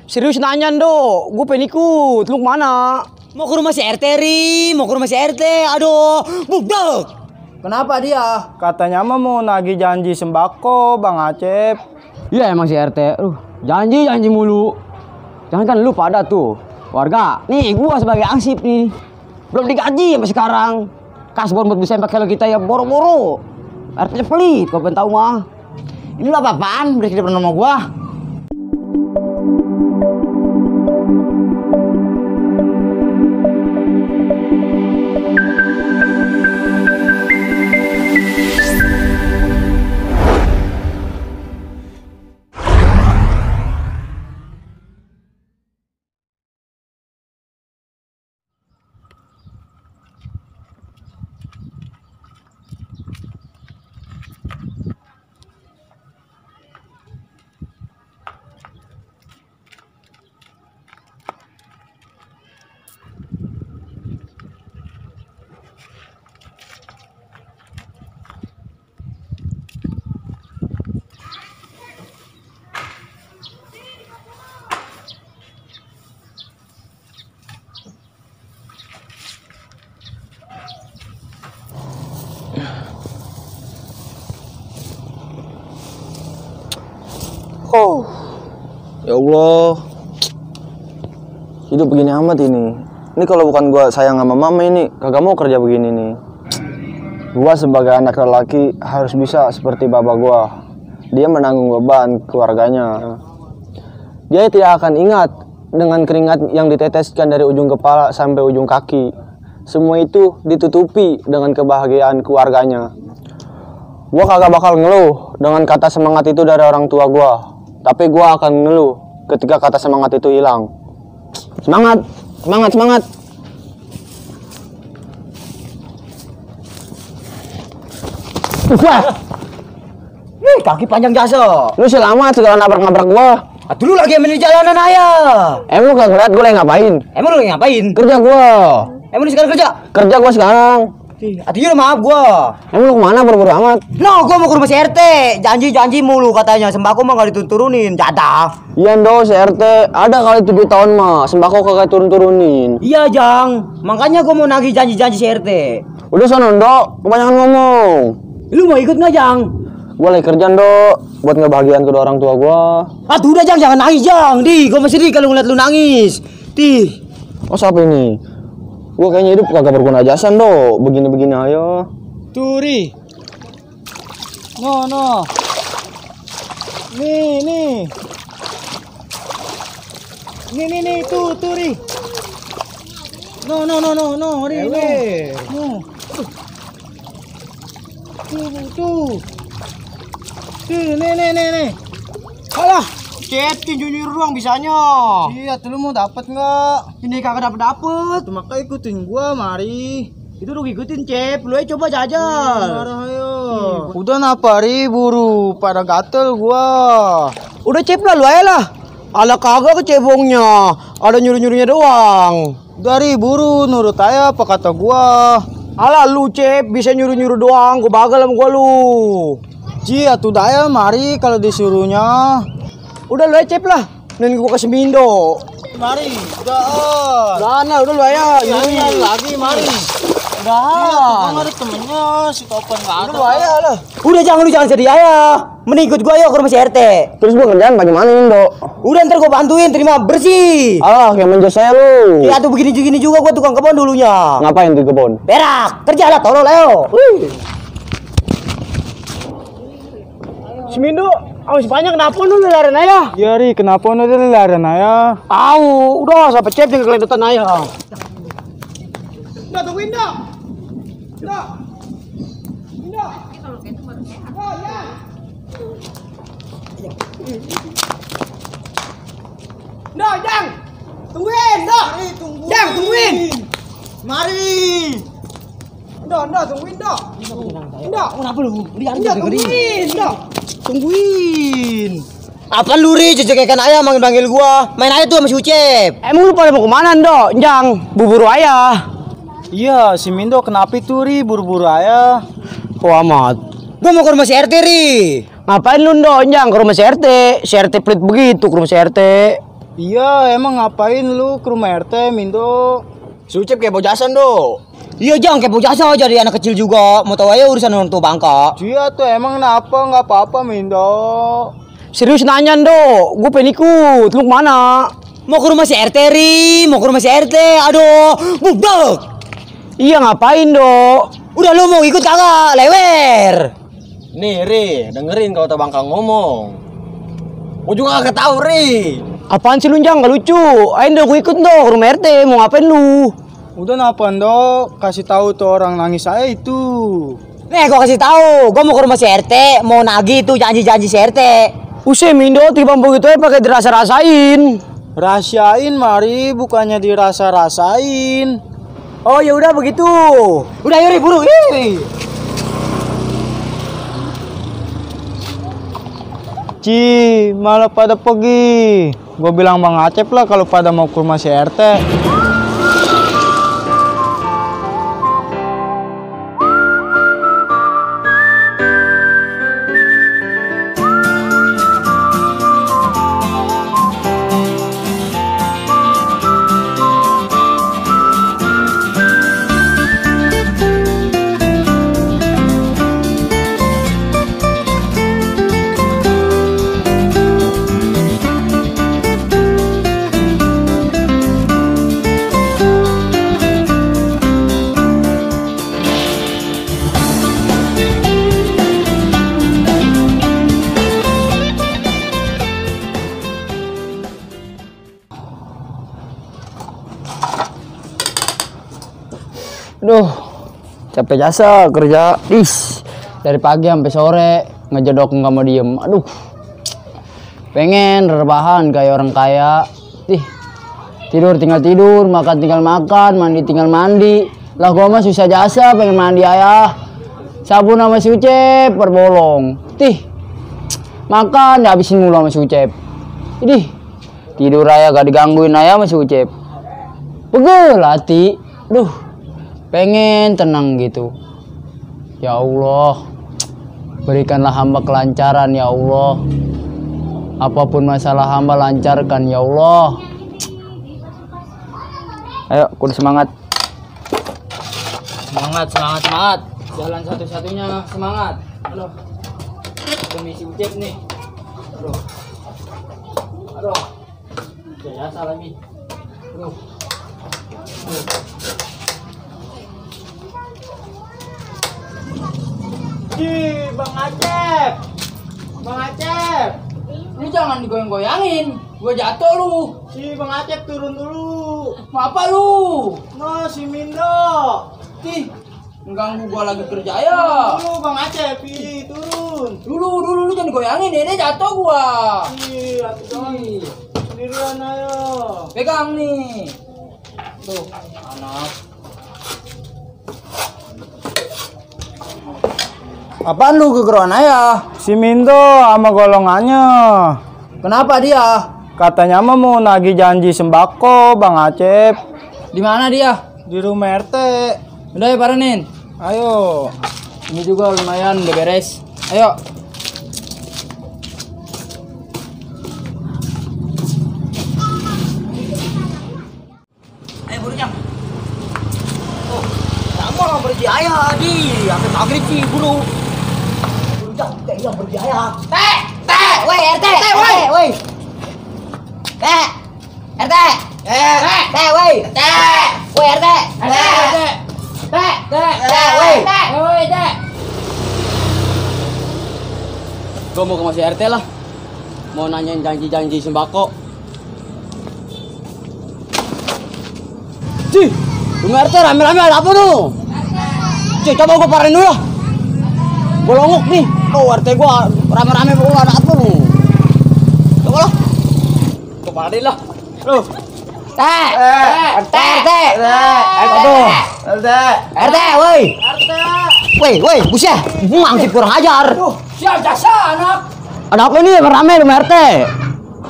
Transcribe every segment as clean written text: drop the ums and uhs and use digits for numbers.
Serius nanya Ndo, gue pengen ikut. Lu kemana? Mau ke rumah si RT Ri, mau ke rumah si RT. Aduh, budak. Kenapa dia? Katanya mah mau nagih janji sembako, Bang Acep. Iya emang si RT. Janji mulu. Jangan kan lu pada tuh warga. Nih gua sebagai ansip nih. Belum digaji sampai sekarang. Kasbon buat bisa pakai kita ya boro-boro. RT pelit, kau pengen tahu mah. Ini lu apa-apaan? Udah tidak pernah nama gua. Oh, ya Allah, hidup begini amat ini. Ini kalau bukan gua sayang sama mama ini, kagak mau kerja begini nih. Gua sebagai anak lelaki harus bisa seperti bapak gua. Dia menanggung beban keluarganya. Dia tidak akan ingat dengan keringat yang diteteskan dari ujung kepala sampai ujung kaki. Semua itu ditutupi dengan kebahagiaan keluarganya. Gua kagak bakal ngeluh dengan kata semangat itu dari orang tua gua. Tapi gue akan ngeluh ketika kata semangat itu hilang. Semangat, semangat, semangat. Wah, kaki panjang jasa. Lu selamat segala nabrak-nabrak gue. Atuh lu lagi main di jalanan ayah. Emang lu gak ngeliat gue lagi ngapain? Emang lu lagi ngapain? Kerja gue. Emang lu sekarang kerja? Kerja gue sekarang. Atuh maaf gua. Emang lu kemana buru-buru amat? No, gua mau ke rumah si RT. Janji mulu katanya. Sembako mah gak diturunin. Jadah. Iya Ndo, si RT ada kali 7 tahun mah sembako kagak turun-turunin. Iya Jang, makanya gua mau nagih janji si RT. Udah sono Ndo, kebanyakan ngomong. Lu mau ikut nggak Jang? Gua lagi kerja Ndo, buat ngebahagiain kedua orang tua gua. Atuh udah Jang, jangan nangis Jang. Gua masih sedih kalau ngeliat lu nangis. Oh siapa ini? Gua kayaknya hidup kagak berguna jasa Ndo, begini-begini ayo. Turi. No. Nih. Nih, tuh, Turi. No, Ri. No. Tuh. Nih. Alah, Cep, nyuruh doang bisanya. Iya, tuh lu mau dapat nggak? Ini kagak dapet. Maka ikutin gua, mari. Itu lu ikutin Cep, lu aja coba jajal. Marah ayo. Udah napa Ri, buru pada gatel gua. Udah Cep lah, lu aja lah. Ala kagak kecebongnya, ada nyuruh-nyuruhnya doang. Dari buru nurut aja apa kata gua. Ala lu Cep, bisa nyuruh-nyuruh doang, gua bagal sama gua lu. Ji, atuh daya mari kalau disuruhnya. Udah lu aja Cep lah, nen gua kasih Mindo. Mari, udah. Sana, udah lu aja. Iya lagi mari. Udah. Ada temennya si Topan nggak ada. Lu aja lah. Udah jangan sedih ayah. Mending ikut gua ayo ke rumah si RT. Terus gua kerjaan bagaimana Ndo? Udah ntar gua bantuin terima bersih. Alah, kayak menjos saya lu. Ya tuh begini juga gua tukang kebun dulunya. Ngapain di kebun? Berak, kerja lah tolol ayo. Si Mindo, si banyak kenapa lu larian aja? Ya Ri, kenapa udah larian aja? Udah sampai Cep jangan keledotan aja. Udah tungguin dah. Jang. Tungguin, Jang, tungguin. Mari. Tungguin, Kenapa lu? Tungguin. Apa lu Ri, jejek-jekan ayah manggil gua. Main aja tuh sama si Ucep. Emang lu pada mau kemana, Jang, buburu ayah. Iya, si Mindo kenapa itu Ri, buru-buru aja. Amat. Gua mau ke rumah si RT Ri. Ngapain lu Jang ke rumah si RT? Si RT pelit begitu ke rumah si RT. Iya, emang ngapain lu ke rumah RT, Mindo? Sucep kayak bojasan do. Iya jangan kepo jasa jadi anak kecil juga. Mau tahu aja urusan orang tua bangka. Iya tuh, emang kenapa? Nggak apa-apa, Mindo. Serius nanya do, gue pengen ikut. Lu kemana? Mau ke rumah si RT Ri, mau ke rumah si RT. Aduh, budak. Iya ngapain do? Udah lu mau ikut kagak? Lewer. Nih Ri, dengerin kalau Bangka ngomong. Gue juga kagak tahu Ri. Apaan sih lu Jang? Gak lucu. Ayo dong gue ikut dong ke rumah RT. Mau ngapain lu? Udah napa, Ndo? Kasih tahu tuh orang nangis saya itu. Nih gua kasih tahu, gua mau ke rumah si RT, mau nagih tuh janji-janji si RT. Usai Mindo, tiba begitu aja pakai dirasa-rasain. Rahasiain mari, bukannya dirasa-rasain. Oh ya udah begitu. Udah Yuri buru. Ih. Ci, malah pada pergi. Gue bilang Bang Acep lah kalau pada mau ke rumah si RT. Duh, capek jasa kerja. Dari pagi sampai sore ngejedok nggak mau diem. Aduh, pengen rebahan kayak orang kaya. Tidur tinggal tidur, makan tinggal makan, mandi tinggal mandi. Lah gua mah susah jasa pengen mandi ayah. Sabun sama si Ucep berbolong. Makan dihabisin mulu sama si Ucep. Tidur ayah gak digangguin ayah sama si Ucep. Pegel hati. Duh. Pengen tenang gitu. Ya Allah, berikanlah hamba kelancaran ya Allah. Apapun masalah hamba lancarkan ya Allah. Ayo, kudu semangat. Semangat. Jalan satu-satunya semangat. Aduh. Demi si Ucep nih. Aduh. Jasa lagi. Aduh. Bang Acep. Bang Acep. Lu jangan digoyang-goyangin. Gua jatuh lu. Bang Acep turun dulu. Mau apa lu? No, si Mindo. Mengganggu gua lagi kerja ya. Dulu Bang Acep, turun. Dulu lu jangan digoyangin, ini jatuh gua. Sendirian ayo. Pegang nih. Tuh, anak. Apaan lu kegeruan ayah? Si Mindo sama golongannya. Kenapa dia? Katanya mah mau nagih janji sembako, Bang Acep. Di mana dia? Di rumah RT. Udah ya paranin. Ayo. Ini juga lumayan udah beres. Ayo. Ayo buru Jang. Oh, lama pergi ayah di. Sampai maghrib sih buru. Buru Jang, kayak yang pergi ayah. Woi RT, woi. RT. Woi. Woi RT. Woi. Gua mau ke Mas RT lah. Mau nanyain janji-janji sembako. Rumah RT rame-rame ada apa tuh? Coba gua parahin dulu lah. Gua longok nih. RT gua rame-rame gua ada apa tuh? Coba lah. Gua parahin lah. Loh. RT, woi. Woi, buset. Masih kurang ajar. Siap jasa anak. Ada apa nih rame rumah RT?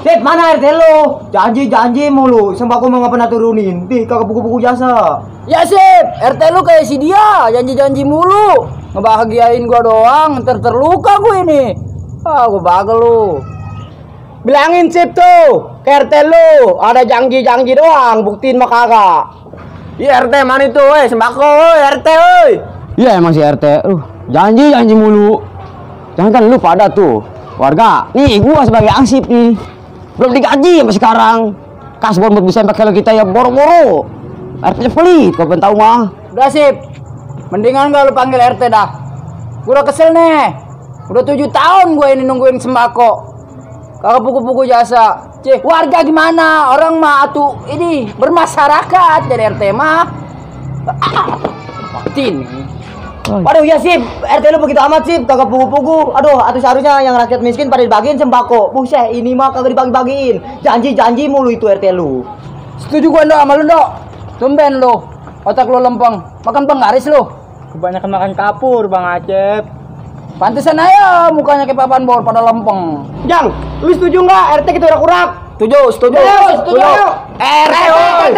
Sip, mana RT lo? Janji mulu, sembako mau nggak pernah turunin. Kagak buku-buku jasa. Ya sip, RT lu kayak si dia, janji-janji mulu. Ngebahagiain gua doang, terluka gua ini. Gua bagel lu. Bilangin sip tuh. Ke RT lu, ada janji-janji doang, buktiin mah kagak. Iya RT mana itu, sembako, RT, oi. Iya emang si RT, janji mulu. Jangan kan lu pada tuh warga, nih gua sebagai ansip nih belum digaji sampai sekarang. Kasbon buat bisa pakai kita ya boro-boro. RT pelit, kau pengen tahu mah. Udah sip, mendingan gak lu panggil RT dah. Gua udah kesel nih, udah 7 tahun gue ini nungguin sembako, kagak pugu-pugu jasa. Cih, warga gimana? Orang mah tuh ini bermasyarakat dari RT mah. Patin. Waduh ya sip, RT lu begitu amat sip, kagak pugu-pugu. Aduh, atuh seharusnya yang rakyat miskin pada dibagiin sembako. Buset, ini mah kagak dibagi-bagiin. Janji mulu itu RT lu. Setuju gua Ndok sama lu Ndok. Tumben lu, otak lu lempeng, makan penggaris lu. Kebanyakan makan kapur, Bang Acep. Pantesan aja mukanya kayak papan bor pada lempeng. Jang, lu setuju nggak RT kita urak-urak? Setuju. RT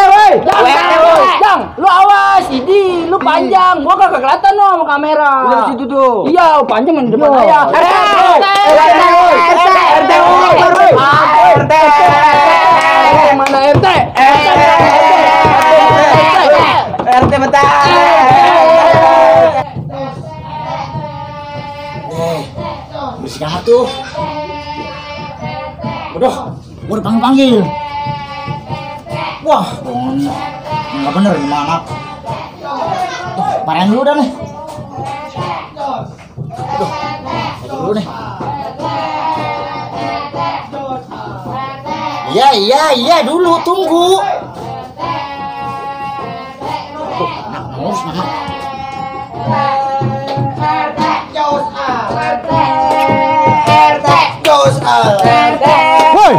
woi. Jang, lu awas, ini lu panjang, gua kagak kelihatan no sama kamera. Udah situ tuh. Iya, panjang main di depan aja. RT. Mana RT? RT bentar. Bersih tuh. Udah, gua dipanggil. Wah, nggak bener gimana? Parahin dulu dah nih. Dulu nih. Iya dulu tunggu. Woi,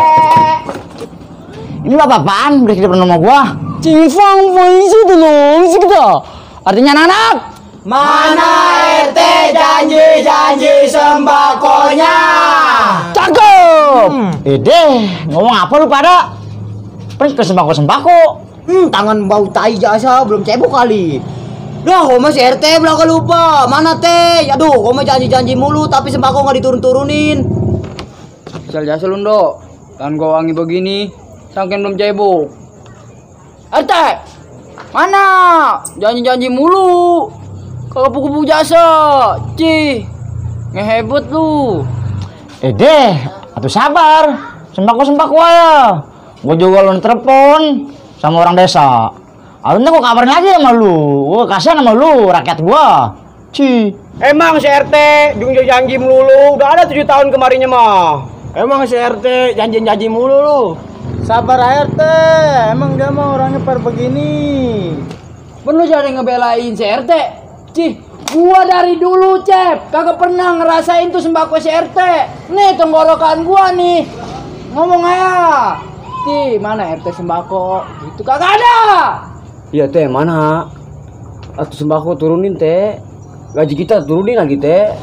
ini apa-apaan? Beri kita nama gua. Cingfang polisi dulu, sih kita. Artinya anak-anak. Mana RT janji sembakonya? Cakep. Ngomong apa lu pada? Pergi ke sembako. Tangan bau tai jasa belum cebok kali. Dah, kok masih RT belakang lupa. Mana teh? Aduh, kok mah janji mulu tapi sembako nggak diturun-turunin. Asal jasa lu Ndok. Tangan gua wangi begini, sangkin belum cebok. RT, mana? Janji mulu. Kalau pugu-pugu jasa, ngehebet lu. Atuh sabar. Sembako aja. Gua juga lu telepon sama orang desa. Alunnya gua kabarin lagi sama lu. Gua kasihan sama lu, rakyat gua. Emang si RT janji melulu. Udah ada 7 tahun kemarinnya mah. Emang si RT janji mulu lu. Sabar RT, emang dia mah orangnya par begini. Perlu jadi ngebelain si RT. Gua dari dulu Cep kagak pernah ngerasain tuh sembako si RT. Nih tenggorokan gua nih. Ngomong aja. Mana RT sembako? Itu kagak ada. Iya teh, mana? Atuh sembako turunin teh. Gaji kita turunin lagi teh.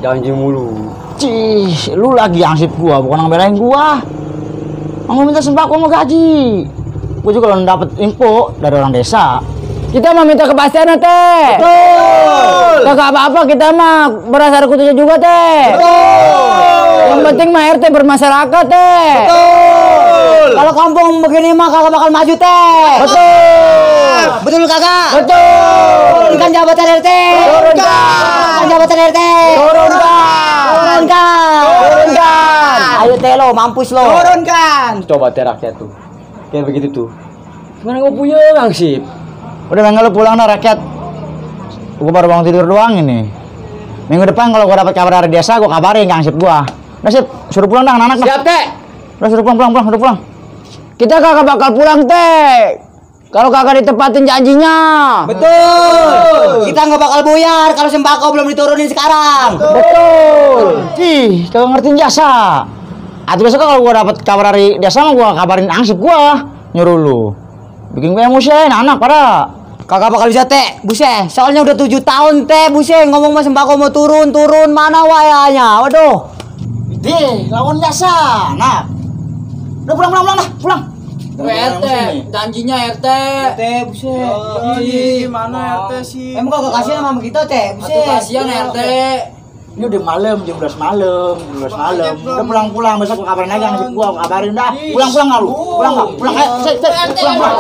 Janji mulu. Lu lagi ansip gua, bukan ngebelain gua. Mau minta sembako mau gaji. Gua juga kalau dapet info dari orang desa. Kita mah minta kepastian teh. Betul. Kagak apa-apa kita mah berasal kutunya juga teh. Betul. Yang penting mah RT bermasyarakat teh. Betul. Kalau kampung begini mah kagak bakal maju teh. Betul. Betul kagak? Betul. Turunkan jabatan RT. Turunkan jabatan RT. Turunkan. Ayo teh lo, mampus lo. Turunkan. Coba teh rakyat tuh. Kayak begitu tuh. Gimana gua punya langsip? Udah minggu lu pulang dah rakyat. Gua baru bangun tidur doang ini. Minggu depan kalau gua dapat kabar dari desa gua kabarin Kang Sip gua. Udah Sip, suruh pulang dah anak-anak. Siap teh. Udah suruh pulang, udah pulang. Kita kagak bakal pulang teh. Kalau kagak ditepatin janjinya. Betul. Kita nggak bakal buyar kalau sembako belum diturunin sekarang. Betul. Kagak ngertiin jasa. Atau besok kalau gua dapat kabar dari desa mah gua kabarin Angsip gua nyuruh lu. Bikin gue emosi anak pada. Kagak bakal bisa teh, buset. Soalnya udah 7 tahun teh, buset. Ngomong mas sembako mau turun, mana wayanya? Waduh. Lawan jasa, nah. Udah pulang. RT, janjinya RT. Buset. Janji mana RT sih? Emang kagak kasihan sama kita teh, buset. Kasihan RT. Ini udah malam, jam 12 malam, Udah pulang-pulang, besok gua kabarin lagi, ngasih gua kabarin dah. Pulang-pulang enggak lu? Pulang enggak? Pulang, pulang.